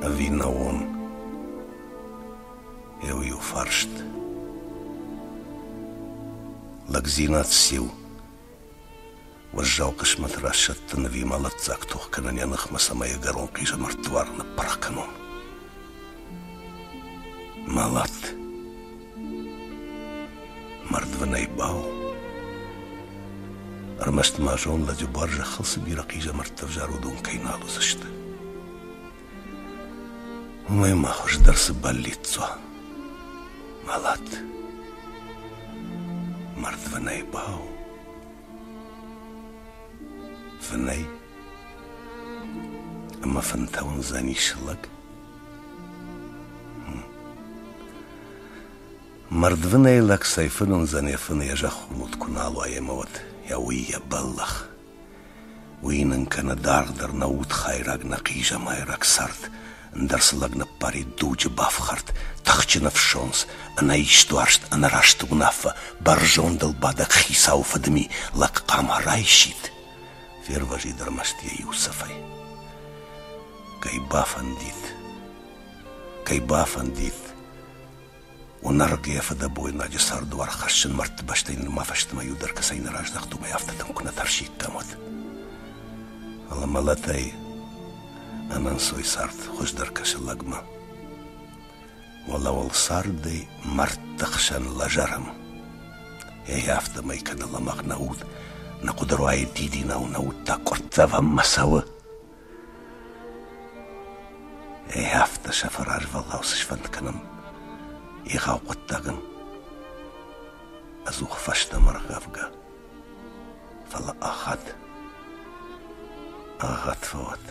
Ӕви нӕ уон? Еу-иу фарст. Лӕгдзинад циу? Уӕззау хъысмӕт расӕттын ӕви мӕлӕтдзаг тох кӕнын йӕ ныхмӕ, цӕмӕй ӕгӕрон хъизӕмӕртты уаргъ ныппырх кӕнон? Мӕлӕт. Мӕрдвынӕй бау. Ӕрмӕст ма зон, лӕджы буар зӕххыл цы бирӕ хъизӕмӕрттӕ взар, уыдон кӕй нал уыдзысты. Уымӕй ма хуыздӕр цы бӕллиц уа? Мӕлӕт. Мӕрдвынӕй бау. Фынӕй. Ӕмӕ фынтӕ уындзӕнис лӕг. Мӕрдвынӕй лӕг цӕй фын уындзӕн йӕ фын йӕ зӕххон уд куы нал уа ӕмӕ уӕд йӕ уый йӕ бӕллӕх. Уый нын кӕны даргъдӕр нӕ удхайраг, нӕ хъизӕмайраг цард, ӕндӕр цы лӕг ныппарид дуджы бафхӕрд, тыхджын ӕфсондз, ӕнӕистуарзт, ӕнӕраст уынаффӕ, бӕрзондыл бадӕг хицауы фыдми лӕг хъама райсид, фервӕзид ӕрмӕст йӕ иу цӕфӕй. Кӕй бафӕндид, кӕй бафӕндид, Уынӕргъ йӕ фыдӕбойнаджы цардуар хӕссын мӕрдты бӕстӕй нырма фӕстӕмӕ иу дӕр кӕцӕй нӕ раздӕхт, уымӕй афтӕ тынг куы нӕ тӕрсиккам, уӕд. Фӕлӕ мӕлӕтӕй ӕнӕнцой цард хуыздӕр кӕсы лӕгмӕ. Уӕлӕуыл цардӕй мӕрдты хсӕн лӕзӕрӕм. Ей, афтӕмӕй кӕны лӕмӕгъ нӕ уд, нӕ хъуыды руайы дидинау, нӕ уд та къуырццӕвӕнмӕ цӕуы. Ей, афтӕ сӕ фӕразвӕлгъау цы сфӕнд кӕнӕм егъау хъуыддагӕн, ӕдзух фӕстӕмӕ ргъӕвгӕ, фӕлӕ ӕгъгъӕд, ӕгъгъӕд фӕуӕд.